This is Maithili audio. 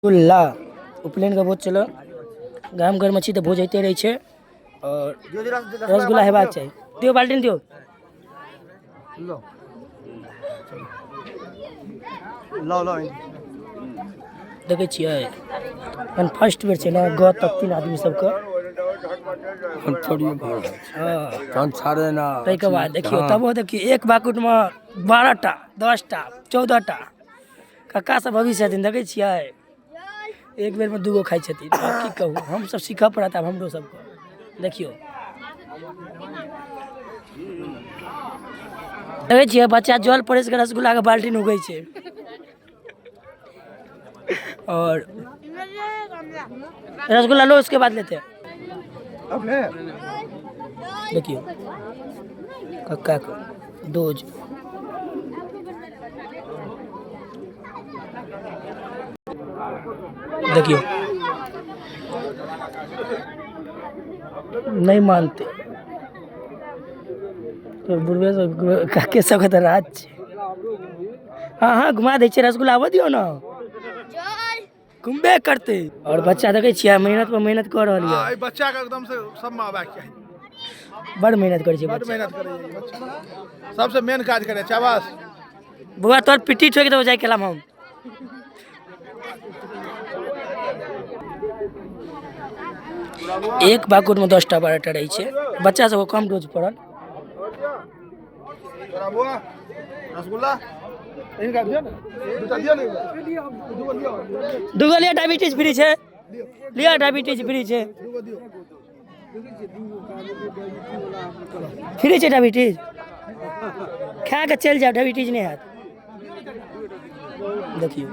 रसगुल्ला उपनयनके भोज चलऽ। गाम घरमे छी तऽ भोज होइते रहै छै आओर रसगुल्ला हेबाक चाही। दियौ बाल्टीन दियौ। देखै छियै एखन फर्स्ट बेर छै ने गौ तक तीन आदमी सबके। हँ, ताहिके बाद देखियौ तबो देखियौ एक बाकुटमे 12टा 10टा 14टा कक्का सब अभी छथिन। देखै छियै एक बेरमे दूगो खाइ छथिन। आब की कहू, हमसब सीखऽ पड़त आब हमरो सबके। देखियौ देखै छियै बच्चा जल परसि कऽ रसगुल्लाके बाल्टीन उगै छै। और रसगुल्ला लो, उसके बाद लेते हैं। देखियो कक्का को डोज। देखियो नहीं मानते तो बुढ़बे सब काके सबके तऽ राज छै। हाँ हाँ घुमा दै छियै रसगुल्ला, आबऽ दियौ ने, घुमबे करतै। और बच्चा देखै छियै मेहनत पर मेहनत कऽ रहल यऽ। एहि बच्चा के एकदम से सबमे आबैके चाही। बड़ मेहनत करै छै बड बच्चा। मेहनत करै छै बच्चा, सबसे मेन काज करै छै। शाबाश बौआ, तोहर पिट्ठी ठोकि देबौ जाय केलाम हम। एक बाकुटमे 10टा 12टा रहै छै। बच्चा सबके कम डोज पड़ल। तोरा बौआ रसगुल्ला इनका दियौ ने, दूटा दियौ ने, दूगो दियौ। दूगो लिअ, डायबिटीज फ्री छै, लिअ डायबिटीज फ्री छै। दूगो दियौ। फ्री छै डायबिटीज, खा कऽ चलि जायब, डायबिटीज नहि हैत। देखियौ